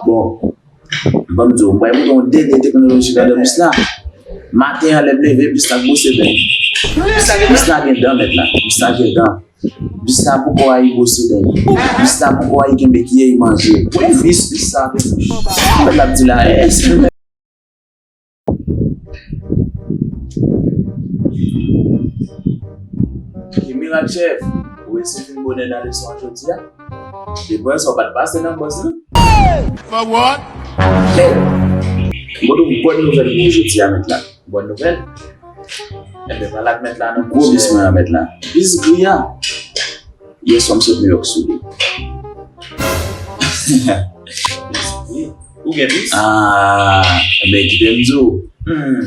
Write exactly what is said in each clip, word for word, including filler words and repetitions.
Bon, ban m di w, m pral montre w dènye teknoloji ladan bis la. Maten an, lè m leve, bis la bwose dan. Bis la gen dan, mèt la. Bis la gen dan. Bis la poko ay bwose dan. Bis la poko ay kenbe kiyè y manje. Wi, bis, bis sa gen bouch. Mèt la ap di la, eh, se Ki mirak, chèf! Ou resi vin bonè nan leson an jodi a? Depi sa, ou pa t pase nan bòs lan? For what? Hey! Mwen gen yon bòn nouvèl pou ou jodi a, mèt la. Bòn nouvèl? Enben, pale ak mèt la nan, gwo bis mwen an, mèt la. Bis gri a. Yè swa m sot New York sou li. Ou gen bis? Ah, enben, kite m di w. Hmm.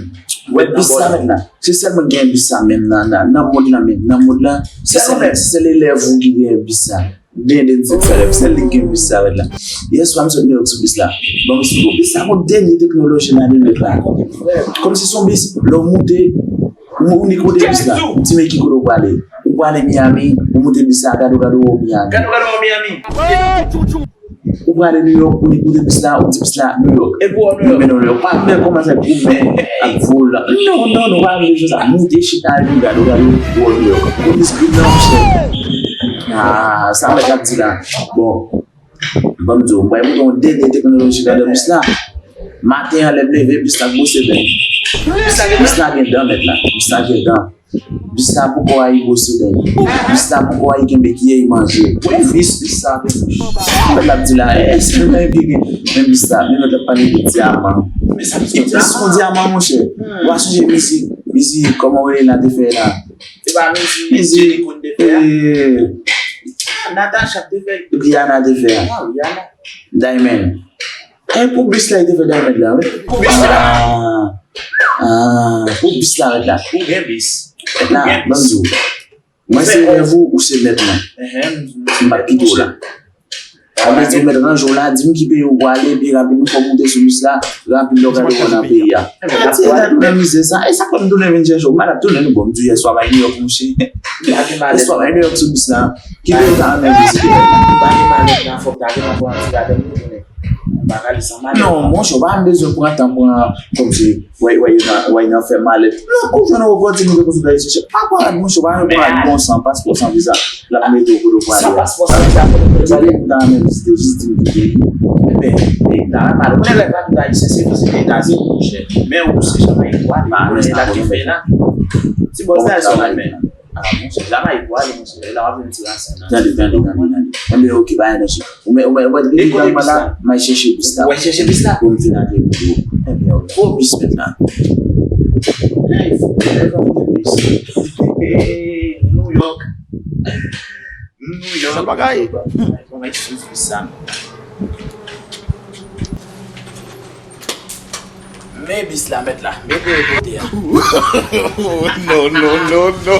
Wè bis sa, mèt la. Se sèl mwen ki gen bis sa menm nan, nan, nan mond lan menm. Nan mond lan, se sèl, se sèl elèv ou ki gen bis sa. Byen de di sa, sèl li ki gen bis sa, mèt la. Yè swa m sot New York sou bis la. Bon, m sou bis sa, gon dènye teknoloji nan li, mèt la. Kòmsi se yon bis, lè w moute, ou, ou nik moute bis la. Ou di men ki kote w prale. Ou prale Miami, ou moute bis la, gade w, gade w Miami. Gade w, gade w Miami. Ou prale New York, ou nik moute bis la, ou di bis la New York. E pou w New York. Ou mennen w New York. Pa fè kòmanse ak goumen ak vòl la. Non, non, non, pa bezwen sa. Moute chita epi gade w, gade w New York. Gon bis gri nan, monchè. Ah, sa mèt la ap di la. Bon. Ban m di w, m pral montre w yon dènye teknoloji ladan bis la. Maten an, lè m leve, bis la bwose dan. Bis la gen dan, mèt la. Bis la gen dan. Bis la poko ay bwose dan. Bis la poko ay kenbe kiyè y manje. Wi, bis, bis sa gen bouch. Mèt la ap di la, eh, se mwen ki gen. Men bis la, men mèt la ap pale de dyaman. Men sa, se yon dyaman, monchè. Ou pa sonje mizik, mizik, kòman w rele la te fè la? Se pa mizik, mizik Jenny Queen te fè a? Eh, Natacha te fè. Rihanna te fè a. Ah, Rihanna. Diamond. E pou bis la, li te fè Diamond la, wi. Pou bis la. Ah, ah, pou bis la, mèt la. Ou gen bis. Mèt la, ban m di w. Mwen se elèv ou, ou se mèt mwen. M pa kite w la. Sa vle di, mèt ranje w la, di m ki peyi ou prale, epi rapid, nou fè w moute sou bis la, rapid, lè w gade w nan peyi a. Ti la tou nan mizè sa, e sa fè m tounen vin chèche w, m pa t ap tounen non, bon, m di w yèswa bay New York, monchè. Yèswa bay New York sou bis la. Ki peyi w ta renmen vizite? M pa gen malèt nan, fòk ta gen nan pran ti ladan m tounen. M pa ka li san malèt. Non, monchè, w pa bezwen pran tan pran kòmsi, wè, wè, nan, wè, nan fè malèt. Non, ou jwenn yon opòtinite konsa w ta chèche. Pa pran rad, monchè, w pa jwenn pran rad bon san paspò, san viza. L ap mete w kote w prale a. San paspò, san viza, kote w prale. Ki peyi w ta renmen vizite, jis di m ki peyi. Enben, peyi m ta renmen ale. Konnen lè pa tout ayisyen se vizite Etazini, monchè. Men ou se janm ayisyen ale, konnen la ki fè la. Ti bòs la, sa renmen. Ah, monchè, Jamaique, w ale, monchè. E la, w ap vin ti rasan nan. Tande, tande, tande, tande. Enben, oke, pa gen danje. Ou mèt, ou mèt, ou mèt vin nan la, m al chèche bis la. Ou al chèche bis la? Pou m vin ak li pou ou. Enben, oke. Gwo bis mèt la. Hey, fò, fò, fò, fò, bis. New York. New York. Sa bagay. Kòman eksplize sa? Men bis la mèt la, men pou repote a. No, no, no, no.